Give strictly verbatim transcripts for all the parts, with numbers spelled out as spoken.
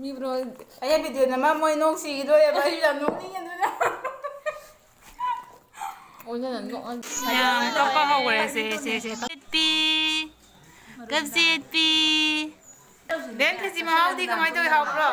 ꯃꯤ bro, ꯑꯩ video ꯅꯝꯃ ꯃꯣꯏ ꯅꯣꯡ ꯁꯤꯈꯤꯗꯣꯔꯦꯕ, ꯑꯩꯁꯨ ꯌꯥꯝ ꯅꯣꯛꯅꯤꯡꯉꯦ ꯑꯗꯨꯅ꯫ ꯑꯣꯏꯅ ꯅꯣꯛꯑ-, ꯃꯌꯥꯝ ꯀꯞꯄ ꯍꯧꯈ꯭ꯔꯦ꯫ ꯁꯦ, ꯁꯦ, ꯁꯦ꯫ ꯀꯞꯁꯦꯠꯄꯤ, ꯀꯞꯁꯦꯠꯄꯤ꯫ ꯕꯦꯝ, ꯈꯦꯆꯤ ꯃꯍꯥꯎꯗꯤ ꯀꯃꯥꯏꯅ ꯇꯧꯋꯤ, ꯍꯥꯎꯕ꯭ꯔꯣ?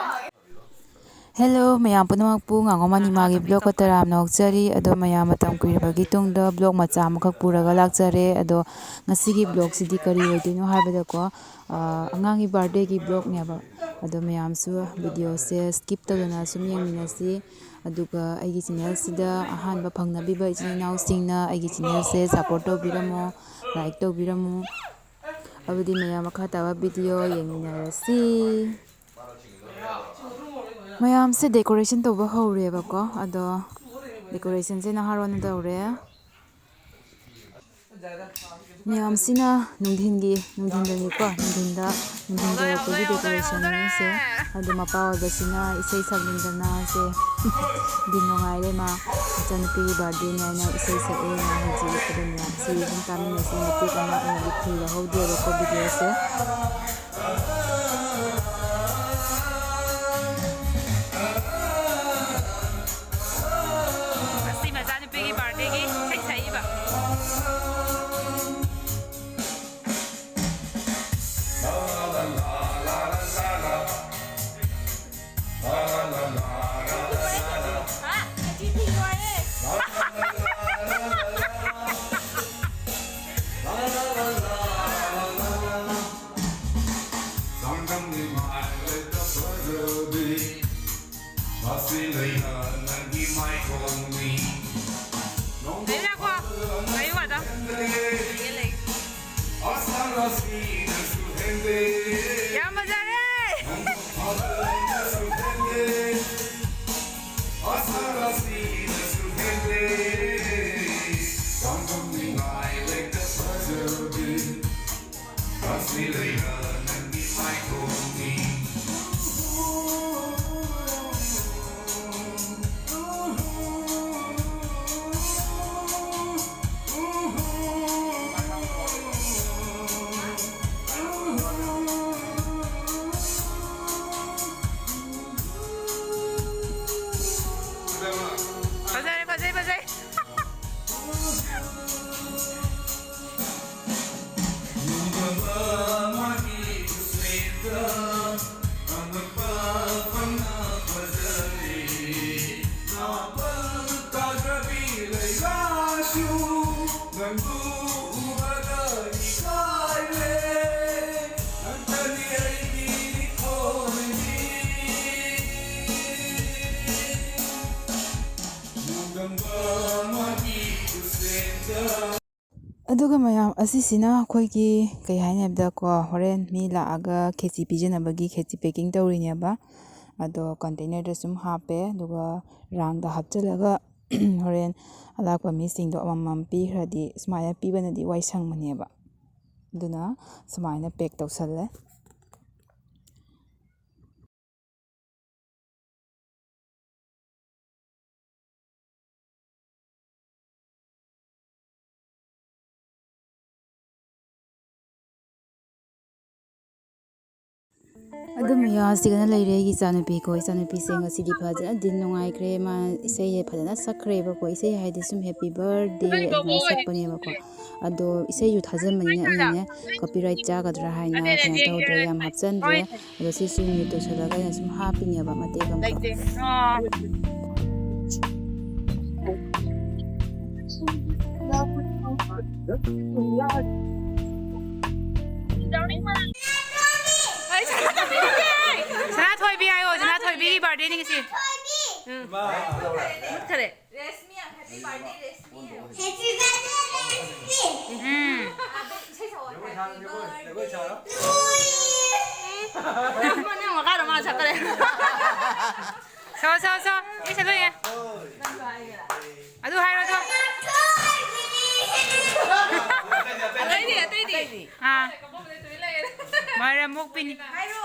Hello, ꯃꯌꯥꯝ ꯄꯨꯝꯅꯃꯛꯄꯨ ꯉꯥꯉꯣꯝ ꯑꯅꯤꯃꯥꯒꯤ vlogꯇ ꯇꯔꯥꯝꯅ ꯑꯣꯛꯆꯔꯤ꯫ ꯑꯗꯣ ꯃꯌꯥꯝ ꯃꯇꯝ ꯀꯨꯏꯔꯕꯒꯤ ꯇꯨꯡꯗ vlog ꯃꯆꯥ ꯑꯃꯈꯛ ꯄꯨꯔꯒ ꯂꯥꯛꯆꯔꯦ꯫ ꯑꯗꯣ ꯉꯁꯤꯒꯤ vlogꯁꯤꯗꯤ ꯀꯔꯤ ꯑꯣꯏꯗꯣꯏꯅꯣ ꯍꯥꯏꯕꯗꯀꯣ, ꯑ, ꯑꯉꯥꯡꯒꯤ birthdayꯒꯤ vlogꯅꯦꯕ꯫ ꯑꯗꯣ ꯃꯌꯥꯝꯁꯨ ꯚꯤꯗꯤꯑꯣꯁꯦ skip ꯇꯧꯗꯅ ꯁꯨꯝ ꯌꯦꯡꯃꯤꯟꯅꯁꯤ꯫ ꯑꯗꯨꯒ ꯑꯩꯒꯤ channelꯁꯤꯗ ꯑꯍꯥꯟꯕ ꯐꯪꯅꯕꯤꯕ ꯏꯆꯤꯟ ꯏꯅꯥꯎꯁꯤꯡꯅ ꯑꯩꯒꯤ channelꯁꯦ support ꯇꯧꯕꯤꯔꯝꯃꯣ, like ꯇꯧꯕꯤꯔꯝꯃꯨ꯫ ꯑꯗꯨꯗꯤ ꯃꯌꯥꯝ ꯃꯈꯥ ꯇꯥꯕ ꯚꯤꯗꯤꯑꯣ ꯌꯦꯡꯃꯤꯟꯅꯔꯁꯤ꯫ ꯃꯌꯥꯝꯁꯦ decoration ꯇꯧꯕ ꯍꯧꯔꯦꯕꯀꯣ, ꯑꯗꯣ decorationꯁꯦ ꯅꯍꯥꯔꯣꯟꯅ ꯇꯧꯔꯦ꯫ ꯃꯌꯥꯝꯁꯤꯅ ꯅꯨꯡꯊꯤꯟꯒꯤ, ꯅꯨꯡꯊꯤꯟꯗꯅꯤꯀꯣ, ꯅꯨꯡꯊꯤꯟꯗ, ꯅꯨꯡꯊꯤꯟ ꯇꯧꯔꯛꯄꯒꯤ decorationꯅꯤꯁꯦ꯫ ꯑꯗꯣ ꯃꯄꯥ ꯑꯣꯏꯕꯁꯤꯅ ꯏꯁꯩ ꯁꯛꯅꯤꯡꯗꯅ ꯁꯦ, ꯗꯤ ꯅꯨꯡꯉꯥꯏꯔꯦ ꯃꯥ, ꯃꯆꯥꯅꯨꯄꯤꯒꯤ birthdayꯅꯦ ꯍꯥꯏꯅ ꯏꯁꯩ ꯁꯛꯑꯦ ꯃꯥ ꯍꯧꯖꯤꯛ꯫ ꯑꯗꯣ ꯃꯌꯥꯝꯁꯤ ꯑꯗꯨꯝ ꯇꯥꯃꯤꯟꯅꯁꯤ, ꯃꯇꯦꯛ ꯑꯃ ꯑꯩꯅꯗꯤ full ꯂꯧꯍꯧꯗꯦꯕꯀꯣ videoꯁꯦ꯫ ꯉꯁꯤ ꯃꯆꯥꯅꯨꯄꯤꯒꯤ birthdayꯒꯤ ꯏꯁꯩ ꯁꯛꯏꯕ꯫ ꯂꯩ ꯂꯥꯛꯈꯣ꯫ ꯂꯩꯌꯨ ꯑꯗꯣ꯫ ꯂꯩꯌꯦ, ꯂꯩꯌꯦ꯫ ꯌꯥꯝ ꯐꯖꯔꯦ꯫ ꯑꯗꯨꯒ ꯃꯌꯥꯝ, ꯑꯁꯤꯁꯤꯅ ꯑꯩꯈꯣꯏꯒꯤ, ꯀꯩ ꯍꯥꯏꯅꯤ ꯍꯥꯏꯕꯗꯀꯣ, ꯍꯣꯔꯦꯟ ꯃꯤ ꯂꯥꯛꯑꯒ ꯈꯦꯆꯤ ꯄꯤꯖꯅꯕꯒꯤ ꯈꯦꯆꯤ packing ꯇꯧꯔꯤꯅꯦꯕ꯫ ꯑꯗꯣ container ꯗ ꯁꯨꯝ ꯍꯥꯞꯄꯦ, ꯑꯗꯨꯒ ꯔꯥꯡꯗ ꯍꯥꯞꯆꯤꯜꯂꯒ ꯍꯣꯔꯦꯟ ꯑꯂꯥꯛꯄ ꯃꯤꯁꯤꯡꯗꯣ ꯑꯃꯃꯝ ꯄꯤꯈ꯭ꯔꯗꯤ, ꯁꯨꯃꯥꯏꯅ ꯄꯤꯕꯅꯗꯤ ꯋꯥꯏ ꯁꯪꯕꯅꯦꯕ꯫ ꯑꯗꯨꯅ ꯁꯨꯃꯥꯏꯅ pack ꯇꯧꯁꯜꯂꯦ꯫ ꯑꯗꯨꯝ ꯌꯥꯁꯤꯒꯅ ꯂꯩꯔꯦ ꯑꯩꯒꯤ ꯏꯆꯥꯅꯨꯄꯤ ꯀꯣ꯫ ꯏꯆꯥꯅꯨꯄꯤꯁꯦ ꯉꯁꯤꯗꯤ ꯐꯖꯅ ꯗꯤꯟ ꯅꯨꯡꯉꯥꯏꯈ꯭ꯔꯦ꯫ ꯃꯥ ꯏꯁꯩ ꯐꯖꯅ ꯁꯛꯈ꯭ꯔꯦꯕꯀꯣ꯫ ꯏꯁꯩ ꯍꯥꯏꯗꯤ ꯁꯨꯝ happy birthday ꯑꯗꯨꯃꯥꯏꯅ ꯁꯛꯄꯅꯦꯕꯀꯣ꯫ ꯑꯗꯣ ꯏꯁꯩꯁꯨ ꯊꯥꯖꯟꯕꯅꯤꯅ ꯑꯩꯅꯅꯦ copyright ꯆꯥꯒꯗ꯭ꯔꯥ ꯍꯥꯏꯅ ꯀꯩꯅꯣ ꯇꯧꯗ꯭ꯔꯦ, ꯌꯥꯝ ꯍꯥꯞꯆꯟꯗ꯭ꯔꯦ꯫ ꯑꯗꯣ ꯁꯤꯁꯨ mute ꯇꯧꯁꯜꯂꯒ ꯑꯩꯅ ꯁꯨꯝ ꯍꯥꯞꯄꯤꯅꯦꯕ ꯃꯇꯦꯛ ꯑꯃꯈꯛ꯫ ꯁꯅꯥꯊꯣꯏꯕꯤ ꯍꯥꯏꯌꯣ, ꯁꯅꯥꯊꯣꯏꯕꯤꯒꯤ birthday ꯅꯤ ꯉꯁꯤ꯫ ꯎꯝ꯫ ꯃꯨꯠꯈꯔꯦ꯫ ꯔꯦꯁꯃꯤ, ꯌꯥꯝ happy birthday, ꯔꯦꯁꯃꯤ ꯍꯥꯏꯌꯣ꯫ Happy birthday, Rashmi. ꯎꯝ꯫ ꯑꯗꯣ ꯏꯁꯩ ꯁꯛꯑꯣ꯫ Happy birthday to you꯫ ꯅꯪ ꯃꯈꯥꯗ ꯃꯥ ꯁꯛꯈꯔꯦ꯫ ꯁꯛꯑꯣ, ꯁꯛꯑꯣ, ꯁꯛꯑꯣ꯫ ꯏꯁꯩ ꯁꯛꯇꯣꯏꯅꯦ꯫ ꯑꯗꯨ ꯍꯥꯏꯔꯣ, ꯑꯗꯨ꯫ ꯑꯇꯩꯗꯤ, ꯑꯇꯩꯗꯤ꯫ ꯑꯥ꯫ ꯃꯔꯝ ꯃꯣꯛꯄꯤꯅꯤ꯫ ꯍꯥꯏꯔꯣ꯫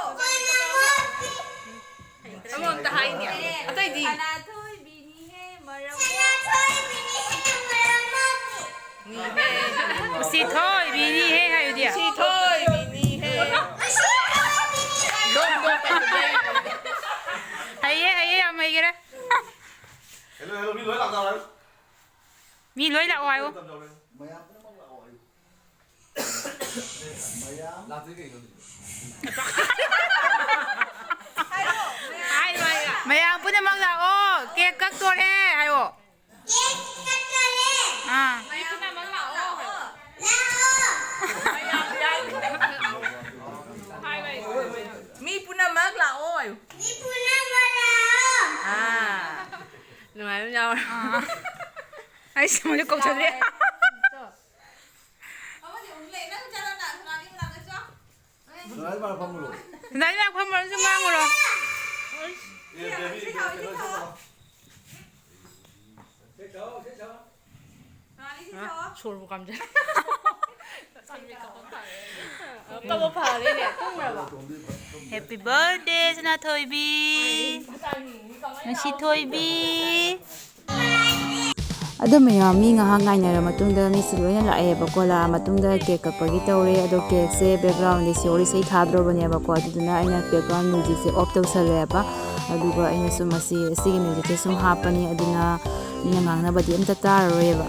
ꯑꯃ ꯑꯝꯇ ꯍꯥꯏꯅꯦ꯫ ꯑꯇꯩꯗꯤ? ꯁꯅꯥꯊꯣꯏꯕꯤꯅꯤꯍꯦ, ꯃꯔꯝ ꯃꯣꯛꯄꯤ꯫ ꯎꯁꯤ ꯊꯣꯏꯕꯤꯅꯤꯍꯦ ꯍꯥꯏꯌꯨꯗꯤ꯫ ꯎꯁꯤ ꯊꯣꯏꯕꯤꯅꯤꯍꯦ꯫ ꯍꯩꯌꯦ, ꯍꯩꯌꯦ, ꯌꯥꯝ ꯍꯩꯈꯔꯦ꯫ Hello, hello, ꯃꯤ ꯂꯣꯏ ꯂꯥꯛꯅꯔꯣ꯫ ꯃꯤ ꯂꯣꯏ ꯂꯥꯛꯑꯣ ꯍꯥꯏꯌꯣ꯫ ꯃꯌꯥꯝ ꯄꯨꯝꯅꯃꯛ ꯂꯥꯛꯑꯣ ꯍꯥꯏꯌꯨ꯫ ꯃꯌꯥꯝ ꯄꯨꯝꯅꯃꯛ ꯂꯥꯛꯑꯣ, cake ꯀꯛꯇꯣꯔꯦ ꯍꯥꯏꯌꯣ꯫ Cake ꯀꯛꯇꯣꯔꯦ꯫ ꯑꯥ꯫ ꯃꯌꯥꯝ ꯄꯨꯝꯅꯃꯛ ꯂꯥꯛꯑꯣ꯫ ꯂꯥꯛꯑꯣ꯫ ꯃꯤ ꯄꯨꯝꯅꯃꯛ ꯂꯥꯛꯑꯣ ꯍꯥꯏꯌꯨ꯫ ꯃꯤ ꯄꯨꯝꯅꯃꯛ ꯂꯥꯛꯑꯣ꯫ ꯑꯥ꯫ ꯅꯨꯡꯉꯥꯏꯕ ꯌꯥꯎꯔꯦ꯫ ꯑꯥ꯫ ꯑꯩ ꯁꯨꯝ ꯀꯧꯁꯜꯂꯦ꯫ ꯅꯪ ꯌꯥꯝ ꯈꯪꯕ꯭ꯔꯣ? ꯁꯨꯝ ꯉꯥꯡꯉꯨꯔꯣ꯫ ꯁꯣꯔꯕꯨ ꯀꯥꯝꯖꯜ꯫ ꯀꯞꯄ ꯐꯔꯦꯅꯦ, ꯇꯨꯝꯈ꯭ꯔꯕꯣ? Happy birthday, ꯁꯅꯥꯊꯣꯏꯕꯤ꯫ ꯉꯁꯤ ꯊꯣꯏꯕꯤ꯫ ꯑꯗꯨ ꯃꯌꯥꯝ ꯃꯤ ꯉꯥꯏꯍꯥꯛ ꯉꯥꯏꯅꯔ ꯃꯇꯨꯡꯗ ꯃꯤꯁꯤ ꯂꯣꯏꯅ ꯂꯥꯛꯑꯦꯕꯀꯣ꯫ ꯂꯥꯛꯑ ꯃꯇꯨꯡꯗ ꯀꯦꯛ ꯀꯛꯄꯒꯤ ꯇꯧꯔꯦ꯫ ꯑꯗꯣ ꯀꯦꯛꯁꯦ background ꯗ ꯁꯤꯍꯣꯔ ꯏꯁꯩ ꯊꯥꯗ꯭ꯔꯣꯕꯅꯦꯕꯀꯣ꯫ ꯑꯗꯨꯗꯨꯅ ꯑꯩꯅ background music ꯁꯦ off ꯇꯧꯁꯜꯂꯦꯕ꯫ ꯑꯗꯨꯒ ꯑꯩꯅ ꯁꯨꯝ ꯑꯁꯤ, ꯑꯁꯤꯒꯤ music ꯁꯦ ꯁꯨꯝ ꯍꯥꯞꯄꯅꯤ꯫ ꯑꯗꯨꯅ ꯃꯤꯅ ꯉꯥꯡꯅꯕꯗꯤ ꯑꯝꯇ ꯇꯥꯔꯔꯣꯏꯕ꯫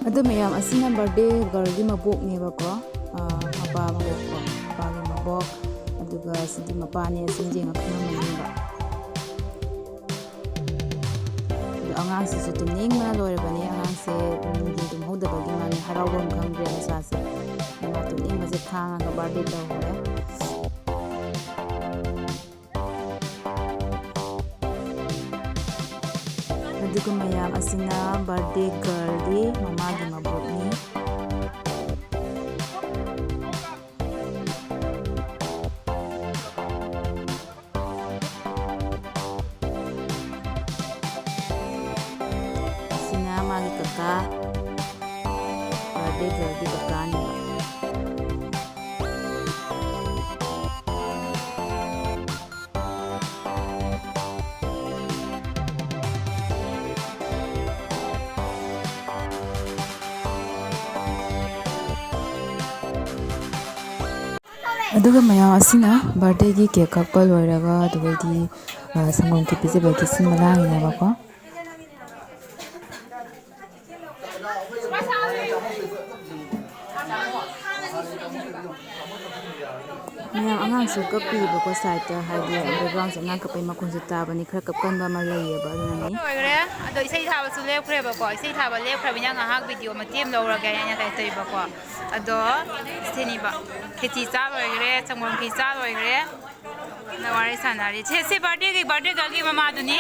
ꯑꯗꯨ ꯃꯌꯥꯝ ꯑꯁꯤꯅ birthday girl ꯒꯤ ꯃꯕꯣꯛꯅꯦꯕꯀꯣ꯫ ꯑꯥ, ꯃꯄꯥ ꯃꯕꯣꯛ ꯀꯣ, ꯃꯄꯥꯒꯤ ꯃꯕꯣꯛ꯫ ꯑꯗꯨꯒ ꯁꯤꯗꯤ ꯃꯄꯥꯅꯦ, ꯑꯁꯤ ꯌꯦꯡꯉ ꯈꯪꯉꯝꯃꯅꯤꯕ꯫ ꯑꯗꯣ ꯑꯉꯥꯡꯁꯤꯁꯨ ꯇꯨꯝꯅꯤꯡꯕꯅ ꯂꯣꯏꯔꯕꯅꯤ꯫ ꯑꯉꯥꯡꯁꯦ ꯅꯨꯡꯊꯤꯟ ꯇꯨꯝꯍꯧꯗꯕꯒꯤ ꯃꯥꯅ ꯍꯔꯥꯎꯕ ꯑꯃ ꯈꯪꯗ꯭ꯔꯦ ꯃꯁꯥꯁꯦ꯫ ꯃꯥ ꯇꯨꯝꯅꯤꯡꯕꯁꯦ ꯈꯥꯡꯉꯒ birthday ꯇꯧꯈ꯭ꯔꯦ꯫ ꯑꯗꯨꯒ ꯃꯌꯥꯝ ꯑꯁꯤꯅ birthday girl ꯒꯤ ꯃꯃꯥꯒꯤ ꯃꯕꯣꯛꯅꯤ꯫ ꯑꯁꯤꯅ ꯃꯥꯒꯤ ꯀꯀꯥ, birthday girl ꯒꯤ ꯀꯀꯥꯅꯦꯕ꯫ ꯑꯗꯨꯒ ꯃꯌꯥꯝ ꯑꯁꯤꯅ ꯕꯥꯔꯗꯦꯒꯤ ꯀꯦꯛ ꯀꯛꯄ ꯂꯣꯏꯔꯒ ꯑꯗꯨꯗꯩꯗꯤ, ꯑ, ꯁꯪꯒꯣꯝ ꯈꯦꯔ ꯄꯤꯖꯕꯒꯤ ꯁꯤꯟꯕ ꯂꯥꯡꯉꯤꯅꯦꯕꯀꯣ꯫ ꯃꯌꯥꯝ ꯑꯉꯥꯡꯁꯨ ꯀꯞꯄꯤꯕꯀꯣ ꯁꯥꯏꯠꯇ, ꯍꯥꯏꯗꯤ ꯕꯦꯛꯒ꯭ꯔꯥꯎꯟꯁꯦ ꯑꯉꯥꯡ ꯀꯞꯄꯩ ꯃꯈꯣꯟꯁꯨ ꯇꯥꯕꯅꯤ, ꯈꯔ ꯀꯞꯀꯟꯕ ꯑꯃ ꯂꯩꯌꯦꯕ, ꯑꯗꯨꯅꯅꯤ꯫ ꯂꯣꯏꯈ꯭ꯔꯦ꯫ ꯑꯗꯣ ꯏꯁꯩ ꯊꯥꯕꯁꯨ ꯂꯦꯞꯈ꯭ꯔꯦꯕꯀꯣ꯫ ꯏꯁꯩ ꯊꯥꯕ ꯂꯦꯞꯈ꯭ꯔꯕꯅꯤꯅ ꯉꯥꯏꯍꯥꯛ ꯚꯤꯗꯤꯑꯣ ꯃꯇꯦꯛ ꯑꯃ ꯂꯧꯔꯒꯦ ꯍꯥꯏꯅ ꯀꯩ ꯇꯧꯔꯤꯕꯀꯣ꯫ ꯑꯗꯣ ꯁꯤꯅꯤꯕ, ꯈꯦꯆꯤ ꯆꯥ ꯂꯣꯏꯈ꯭ꯔꯦ, ꯁꯪꯒꯣꯝ ꯈꯦꯆꯤ ꯆꯥ ꯂꯣꯏꯈ꯭ꯔꯦ꯫ ꯑꯗ ꯋꯥꯔꯤ ꯁꯥꯟꯅꯔꯤ꯫ ꯁꯦ, ꯁꯤ ꯕꯥꯔꯗꯦꯒꯤ, ꯕꯥꯔꯗꯦ ꯒꯔꯜꯒꯤ ꯃꯃꯥꯗꯨꯅꯤ꯫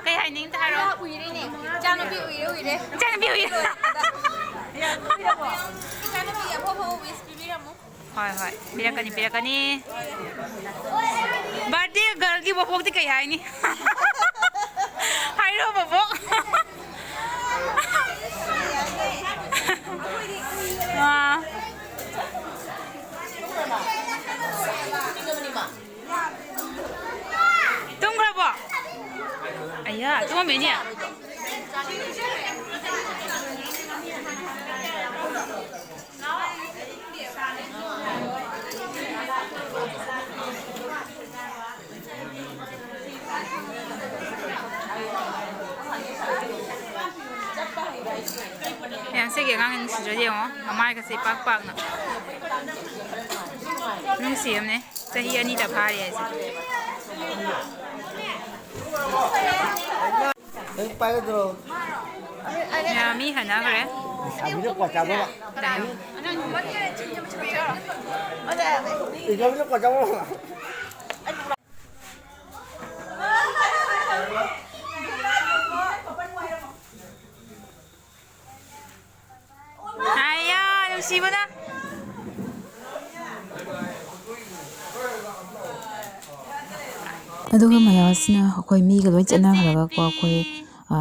ꯀꯩ ꯍꯥꯏꯅꯤꯡ ꯑꯝꯇ ꯍꯥꯏꯔꯣ꯫ ꯎꯏꯔꯦꯅꯦ꯫ ꯏꯆꯥꯅꯨꯄꯤ ꯎꯏꯔꯦ, ꯎꯏꯔꯦ꯫ ꯏꯆꯥꯅꯨꯄꯤ ꯎꯏꯔꯦ꯫ ꯏꯆꯥꯅꯨꯄꯤ ꯑꯐ ꯑꯐꯕ wish ꯄꯤꯕꯤꯔꯝꯃꯨ꯫ ꯍꯣꯏ, ꯍꯣꯏ꯫ ꯄꯤꯔꯛꯀꯅꯤ, ꯄꯤꯔꯛꯀꯅꯤ꯫ ꯕꯥꯔꯗꯦ ꯒꯔꯜꯒꯤ ꯕꯣꯕꯣꯛꯇꯤ ꯀꯩ ꯍꯥꯏꯅꯤ? ꯍꯥꯏꯔꯣ, ꯕꯣꯕꯣꯛ꯫ ꯑꯥ꯫ ꯇꯨꯝꯈ꯭ꯔꯕꯣ? ꯑꯌꯥ, ꯇꯨꯝꯃꯝꯃꯦꯅꯦ꯫ ꯌꯥꯝ ꯁꯤꯒꯤ ꯑꯉꯥꯡ ꯅꯨꯡꯁꯤꯗ꯭ꯔꯗꯤ ꯌꯦꯡꯉꯣ, ꯃꯃꯥꯏꯒꯁꯦ ꯏꯄꯥꯛ ꯄꯥꯛꯅ꯫ ꯅꯨꯡꯁꯤ ꯑꯃꯅꯦ, ꯆꯍꯤ ꯑꯅꯤꯗ ꯐꯥꯔꯤ ꯍꯥꯏꯁꯦ꯫ ꯅꯪ ꯄꯥꯏꯒꯗ꯭ꯔꯣ? ꯌꯥ, ꯃꯤ ꯍꯟꯅꯈ꯭ꯔꯦ꯫ ꯂꯩꯁꯥꯕꯤꯅ ꯀ꯭ꯋꯥ ꯆꯥꯕ꯫ ꯂꯩꯌꯣ꯫ ꯂꯩꯁꯥꯕꯤꯅ ꯀ꯭ꯋꯥ ꯆꯥꯕ꯫ ꯍꯥꯏꯌꯥ, ꯅꯨꯡꯁꯤꯕꯅ꯫ ꯑꯗꯨꯒ ꯃꯌꯥꯝ ꯑꯁꯤꯅ ꯑꯩꯈꯣꯏ ꯃꯤꯒ ꯂꯣꯏ ꯆꯠꯅꯈ꯭ꯔꯒꯀꯣ, ꯑꯩꯈꯣꯏ, ꯑ,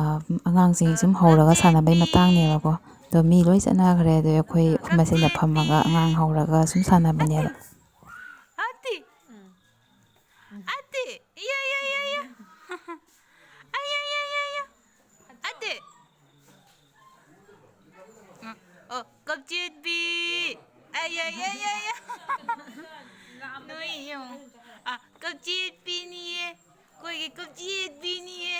ꯑꯉꯥꯡꯁꯤꯡ ꯁꯨꯝ ꯍꯧꯔꯒ ꯁꯥꯟꯅꯕꯩ ꯃꯇꯥꯡꯅꯦꯕꯀꯣ꯫ ꯑꯗꯣ ꯃꯤ ꯂꯣꯏ ꯆꯠꯅꯈ꯭ꯔꯦ꯫ ꯑꯗꯣ ꯑꯩꯈꯣꯏ ꯃꯁꯦꯟꯗ ꯐꯝꯃꯒ ꯑꯉꯥꯡ ꯍꯧꯔꯒ ꯁꯨꯝ ꯁꯥꯟꯅꯕꯅꯦꯕ꯫ ꯑꯇꯤ! ꯑꯇꯤ! ꯏꯌꯥ, ꯏꯌꯥ, ꯏꯌꯥ, ꯏꯌꯥ! ꯑꯌꯥ, ꯌꯥ, ꯌꯥ, ꯌꯥ! ꯑꯇꯤ! ꯑ, ꯑꯣ, ꯀꯛꯆꯦꯠꯄꯤ! ꯑꯌꯥ, ꯌꯥ, ꯌꯥ, ꯌꯥ! ꯌꯦꯡꯉꯣ꯫ ꯑꯥ, ꯀꯛꯆꯦꯠꯄꯤꯅꯤꯌꯦ꯫ ꯑꯩꯈꯣꯏꯒꯤ ꯀꯛꯆꯦꯠꯄꯤꯅꯤꯌꯦ꯫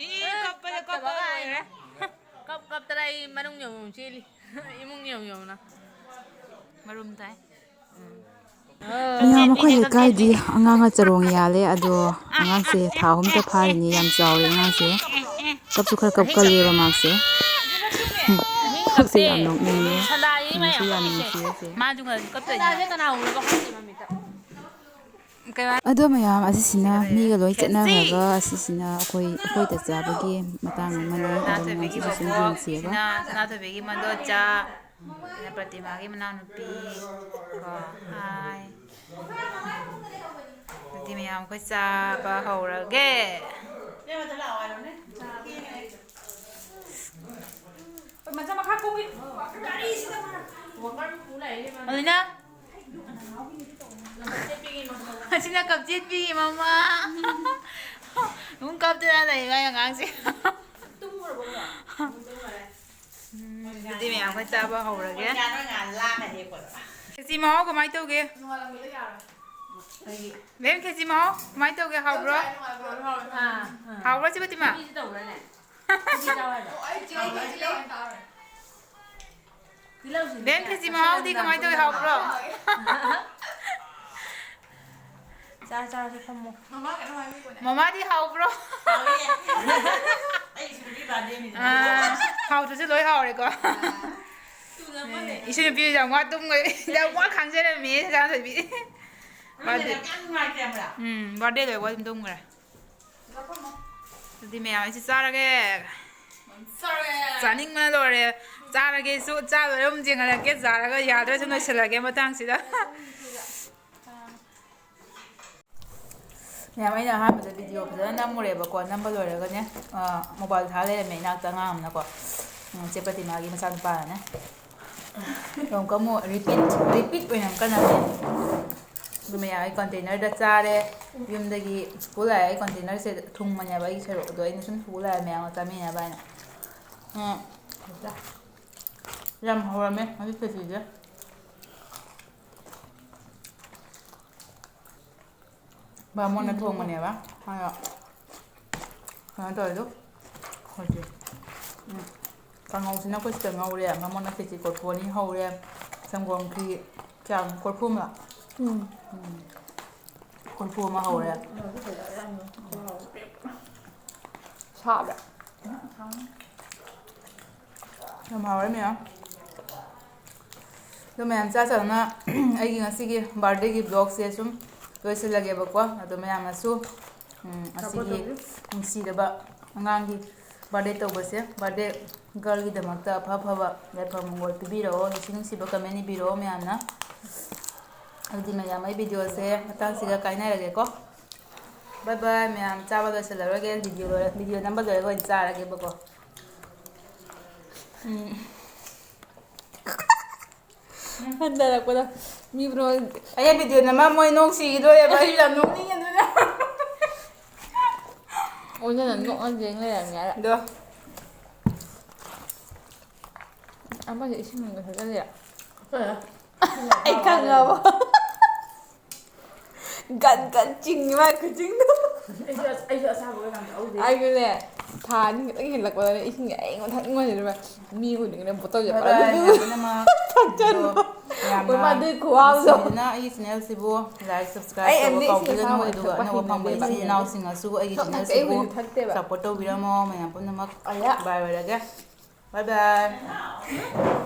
ꯏ, ꯀꯞꯄꯗ ꯀꯞꯄ ꯂꯣꯏꯔꯦ꯫ ꯀꯞ ꯀꯞꯇꯅ ꯑꯩ ꯃꯅꯨꯡ ꯌꯧ ꯌꯧ ꯆꯦꯜꯂꯤ꯫ ꯏꯃꯨꯡ ꯌꯧ ꯌꯧꯅ꯫ ꯃꯔꯨꯝ ꯇꯥꯏ꯫ ꯃꯌꯥꯝ, ꯑꯩꯈꯣꯏ ꯂꯩꯀꯥꯏꯗꯤ ꯑꯉꯥꯡꯅ ꯆꯔꯣꯡ ꯌꯥꯜꯂꯦ, ꯑꯗꯣ ꯑꯉꯥꯡꯁꯦ ꯊꯥ ꯑꯍꯨꯝꯇ ꯐꯥꯔꯤꯅꯤ, ꯌꯥꯝ ꯆꯥꯎꯔꯦ ꯑꯉꯥꯡꯁꯦ꯫ ꯀꯞꯁꯨ ꯈꯔ ꯀꯞꯀꯜꯂꯦꯕ ꯃꯥꯁꯦ꯫ ꯄꯨꯛꯁꯦ ꯌꯥꯝ ꯅꯣꯛꯅꯤꯡꯉꯦ꯫ ꯅꯨꯡꯁꯨ ꯌꯥꯝ ꯅꯨꯡꯁꯤꯌꯦ ꯁꯦ꯫ ꯃꯥꯁꯨ ꯈꯔ ꯀꯞꯇꯣꯏꯅꯦ꯫ ꯀꯅꯥ ꯎꯔꯕ ꯈꯪꯗꯦ ꯃꯃꯤꯠꯇ꯫ ꯑꯗꯣ ꯃꯌꯥꯝ, ꯑꯁꯤꯁꯤꯅ ꯃꯤꯒ ꯂꯣꯏ ꯆꯠꯅꯈ꯭ꯔꯒ, ꯑꯁꯤꯁꯤꯅ ꯑꯩꯈꯣꯏ, ꯑꯩꯈꯣꯏꯗ ꯆꯥꯕꯒꯤ ꯃꯇꯥꯡ ꯑꯃꯅꯤ꯫ ꯑꯗꯣ ꯃꯌꯥꯝꯁꯤꯅ ꯁꯨꯝ ꯌꯦꯡꯁꯦꯕ꯫ ꯁꯅꯥꯊꯣꯏꯕꯤꯒꯤ ꯃꯗꯣꯆꯥ, ꯁꯤꯅ ꯄ꯭ꯔꯇꯤꯃꯥꯒꯤ ꯃꯅꯥꯎꯅꯨꯄꯤ ꯀꯣ꯫ ꯍꯥꯏ꯫ ꯑꯗꯨꯗꯤ ꯃꯌꯥꯝ ꯑꯩꯈꯣꯏ ꯆꯥꯕ ꯍꯧꯔꯒꯦ꯫ ꯑꯗꯨꯅ ꯑꯁꯤꯅ ꯀꯞꯆꯦꯠꯄꯤꯒꯤ ꯃꯃꯥ꯫ ꯑꯗꯨꯝ ꯀꯞꯇꯅ ꯂꯩ ꯃꯥꯏ ꯑꯉꯥꯡꯁꯦ꯫ ꯎꯝ, ꯑꯗꯨꯗꯤ ꯃꯌꯥꯝ ꯑꯩꯈꯣꯏ ꯆꯥꯕ ꯍꯧꯔꯒꯦ꯫ ꯈꯦꯆꯤ ꯃꯍꯥꯎ ꯀꯃꯥꯏꯅ ꯇꯧꯒꯦ? ꯃꯦꯝ, ꯈꯦꯆꯤ ꯃꯍꯥꯎ ꯀꯃꯥꯏꯅ ꯇꯧꯒꯦ? ꯍꯥꯎꯕ꯭ꯔꯣ? ꯍꯥꯎꯕ꯭ꯔꯣ, ꯆꯦ ꯄꯇꯤꯃꯥ? ꯃꯦꯝ, ꯈꯦꯆꯤ ꯃꯍꯥꯎꯗꯤ ꯀꯃꯥꯏꯅ ꯇꯧꯋꯤ? ꯍꯥꯎꯕ꯭ꯔꯣ? ꯆꯥꯔ ꯆꯥꯔꯁꯦ, ꯐꯝꯃꯣ꯫ ꯃꯃꯥꯗꯤ ꯍꯥꯎꯕ꯭ꯔꯣ? ꯑꯥ, ꯍꯥꯎꯗ꯭ꯔꯁꯨ ꯂꯣꯏ ꯍꯥꯎꯔꯦꯀꯣ꯫ ꯑꯦ, ꯏꯁꯨ ꯅꯨꯄꯤꯁꯨ ꯌꯥꯝ ꯋꯥ ꯇꯨꯝꯈ꯭ꯔꯦ꯫ ꯌꯥꯝ ꯋꯥ ꯈꯥꯡꯖꯔꯝꯃꯦ ꯁꯅꯥꯊꯣꯏꯕꯤ꯫ ꯎꯝ, birthday ꯂꯣꯏꯕꯒ ꯑꯗꯨꯝ ꯇꯨꯝꯈ꯭ꯔꯦ꯫ ꯑꯗꯨꯗꯤ ꯃꯌꯥꯝ ꯑꯩꯁꯨ ꯆꯥꯔꯒꯦ꯫ ꯆꯥꯅꯤꯡꯕꯅ ꯂꯣꯏꯔꯦ꯫ ꯆꯥꯔꯒꯦꯁꯨ ꯆꯥ ꯂꯣꯏꯔ ꯑꯃꯨꯛ ꯌꯦꯡꯍꯜꯂꯛꯀꯦ꯫ ꯌꯥꯔꯒ ꯌꯥꯗ꯭ꯔꯁꯨ ꯂꯣꯏꯁꯤꯜꯂꯒꯦ ꯃꯇꯥꯡꯁꯤꯗ꯫ ꯃꯌꯥꯝ, ꯑꯩꯅ ꯑꯍꯥꯟꯕꯗ video ꯐꯖꯅ ꯅꯝꯃꯨꯔꯦꯕꯀꯣ꯫ ꯅꯝꯕ ꯂꯣꯏꯔꯒꯅꯦ, ꯑ, mobile ꯊꯥ ꯂꯩꯔꯝꯃꯦ ꯏꯅꯥꯛꯇ ꯑꯉꯥꯡ ꯑꯃꯅꯀꯣ꯫ ꯎꯝ, ꯆꯦ ꯄꯇꯤꯃꯥꯒꯤ ꯃꯆꯥꯅꯨꯄꯥꯅꯅꯦ꯫ ꯑꯃꯨꯛꯀ ꯑꯃꯨꯛ repeat, repeat ꯑꯣꯏꯅ ꯑꯃꯨꯛꯀ ꯅꯝꯃꯦ꯫ ꯑꯗꯨ ꯃꯌꯥꯝ, ꯑꯩ container ꯗ ꯆꯥꯔꯦ꯫ ꯌꯨꯝꯗꯒꯤ ꯄꯨ ꯂꯥꯛꯑꯦ꯫ ꯑꯩ container ꯁꯦ ꯊꯨꯡꯕꯅꯦꯕ ꯑꯩꯒꯤ ꯁꯔꯨꯛ꯫ ꯑꯗꯣ ꯑꯩꯅ ꯁꯨꯝ ꯄꯨ ꯂꯥꯛꯑꯦ ꯃꯌꯥꯝꯒ ꯆꯥꯃꯤꯟꯅꯕ ꯍꯥꯏꯅ꯫ ꯎꯝ꯫ ꯌꯥꯝ ꯍꯧꯔꯝꯃꯦ ꯉꯁꯤ ꯈꯦꯆꯤꯁꯦ꯫ ꯕꯥꯃꯣꯟꯅ ꯊꯣꯡꯕꯅꯦꯕ꯫ ꯑꯗꯣ ꯀꯩꯅꯣ ꯇꯧꯔꯦ ꯑꯗꯨ꯫ ꯍꯧꯖꯤꯛ, ꯎꯝ, ꯀꯥꯡꯍꯧꯁꯤꯅ ꯑꯩꯈꯣꯏ ꯁꯤꯗ ꯉꯧꯔꯦ꯫ ꯕꯥꯃꯣꯟꯅ ꯀꯦꯖꯤ ꯀꯣꯔꯐꯨ ꯑꯅꯤ ꯍꯧꯔꯦ꯫ ꯁꯪꯒꯣꯝ ꯈ꯭ꯔꯤ ꯆꯥꯡ ꯀꯣꯔꯐꯨ ꯑꯃ꯫ ꯎꯝ꯫ ꯎꯝ꯫ ꯀꯣꯔꯐꯨ ꯑꯃ ꯍꯧꯔꯦ꯫ ꯁꯥꯕ꯭ꯔꯥ? ꯌꯥꯝ ꯍꯥꯎꯔꯦ ꯃꯌꯥꯝ꯫ ꯑꯗꯣ ꯃꯌꯥꯝ ꯆꯥ ꯆꯥꯅ ꯑꯩꯒꯤ ꯉꯁꯤꯒꯤ birthdayꯒꯤ vlogꯁꯦ ꯁꯨꯝ ꯂꯣꯏꯁꯤꯜꯂꯒꯦꯕꯀꯣ꯫ ꯑꯗꯣ ꯃꯌꯥꯝꯅꯁꯨ, ꯎꯝ, ꯑꯁꯤꯒꯤ ꯅꯨꯡꯁꯤꯔꯕ ꯑꯉꯥꯡꯒꯤ birthday ꯇꯧꯕꯁꯦ, birthday girlꯒꯤꯗꯃꯛꯇ ꯑꯐ ꯑꯐꯕ ꯌꯥꯏꯐ ꯃꯪꯒꯣꯜ ꯄꯤꯕꯤꯔꯛꯑꯣ, ꯅꯨꯡꯁꯤ ꯅꯨꯡꯁꯤꯕ comment ꯏꯕꯤꯔꯛꯑꯣ ꯃꯌꯥꯝꯅ꯫ ꯑꯗꯨꯗꯤ ꯃꯌꯥꯝ, ꯑꯩ videoꯁꯦ ꯃꯇꯥꯡꯁꯤꯒ ꯀꯥꯏꯅꯔꯒꯦꯀꯣ꯫ Bye bye ꯃꯌꯥꯝ, ꯆꯥꯕ ꯂꯣꯏꯁꯤꯜꯂꯔꯣꯏꯒꯦ, video ꯂꯣꯏꯔ-, video ꯅꯝꯕ ꯂꯣꯏꯔꯒ ꯑꯣꯏꯅ ꯆꯥꯔꯒꯦꯕꯀꯣ꯫ ꯎꯝ꯫ ꯍꯟꯊꯔꯛꯄꯗ ꯃꯤ ꯕ꯭ꯔꯣ꯫ ꯑꯩ video ꯅꯝꯃ ꯃꯣꯏ ꯅꯣꯡ ꯁꯤꯈꯤꯗꯣꯔꯦꯕ, ꯑꯩꯁꯨ ꯌꯥꯝ ꯅꯣꯛꯅꯤꯡꯉꯦ ꯑꯗꯨꯅ꯫ ꯑꯣꯟꯅ ꯅꯣꯛꯅ ꯌꯦꯡ ꯂꯩꯔꯝꯃꯦ ꯍꯥꯏꯔ꯫ ꯑꯗꯣ꯫ ꯑꯃꯁꯦ ꯏꯁꯤꯡ ꯃꯅꯨꯡꯗ ꯊꯥꯖꯤꯜꯂꯤꯔꯥ? ꯑꯩ ꯈꯪꯉꯕꯣ? ꯒꯟ ꯒꯟ ꯆꯤꯡꯉꯤ ꯃꯥꯏ ꯈꯨꯆꯤꯡꯗꯣ꯫ ꯑꯩꯁꯨ ꯑꯁ-, ꯑꯩꯁꯨ ꯑꯁꯥꯕꯒ ꯌꯥꯝ ꯊꯛꯍꯧꯗꯦ꯫ ꯑꯩꯁꯨꯅꯦ, ꯊꯥ ꯑꯅꯤ ꯈꯛꯇꯪ ꯍꯦꯜꯂꯛꯄꯗꯅꯦ ꯏꯁꯤꯡꯁꯦ ꯑꯩꯉꯣꯟꯗ ꯊꯛꯅꯤꯡꯉꯣꯏꯗꯅꯦꯕ꯫ ꯃꯤ ꯎꯗ꯭ꯔꯤꯉꯩꯗ bottle ꯁꯦ ꯕꯥꯏ ꯄꯔꯞ ꯕꯥꯏ ꯃꯌꯥꯝ ꯄꯨꯝꯅꯃꯛ꯫ ꯊꯛꯆꯟꯕ꯫ ꯑꯗꯣ ꯍꯣꯏ, ꯃꯥ ꯑꯗꯨꯏ ꯈꯨꯋꯥꯗꯣ꯫ ꯅꯨꯡꯁꯤꯕꯤꯗꯨꯅ ꯑꯩꯒꯤ channel ꯁꯤꯕꯨ like, ꯑꯩ subscribe ꯑꯦꯝꯗꯤ ꯇꯧꯕ ꯏꯁꯤꯡ ꯀꯥꯎꯕꯤꯒꯅꯨ, ꯑꯁꯥꯕ ꯑꯗꯨꯒ ꯊꯛꯄ ꯑꯅꯧꯕ ꯍꯩꯅꯗꯦ, ꯐꯪꯕ ꯏꯆꯤꯟ ꯃꯍꯤꯅꯗꯦ꯫ ꯏꯅꯥꯎꯁꯤꯡꯅꯁꯨ ꯑꯩꯒꯤ ꯁꯣꯝ channel ꯊꯛꯇꯦ, ꯑꯩ ꯁꯤꯕꯨ ꯍꯧꯖꯤꯛ ꯊꯛꯇꯦꯕ꯫ Support ꯇꯧꯕꯤꯔꯝꯃꯣ꯫ ꯃꯌꯥꯝ ꯄꯨꯝꯅꯃꯛ ꯑꯌꯥ꯫ Bye ꯑꯣꯏꯔꯒꯦ꯫ Bye bye꯫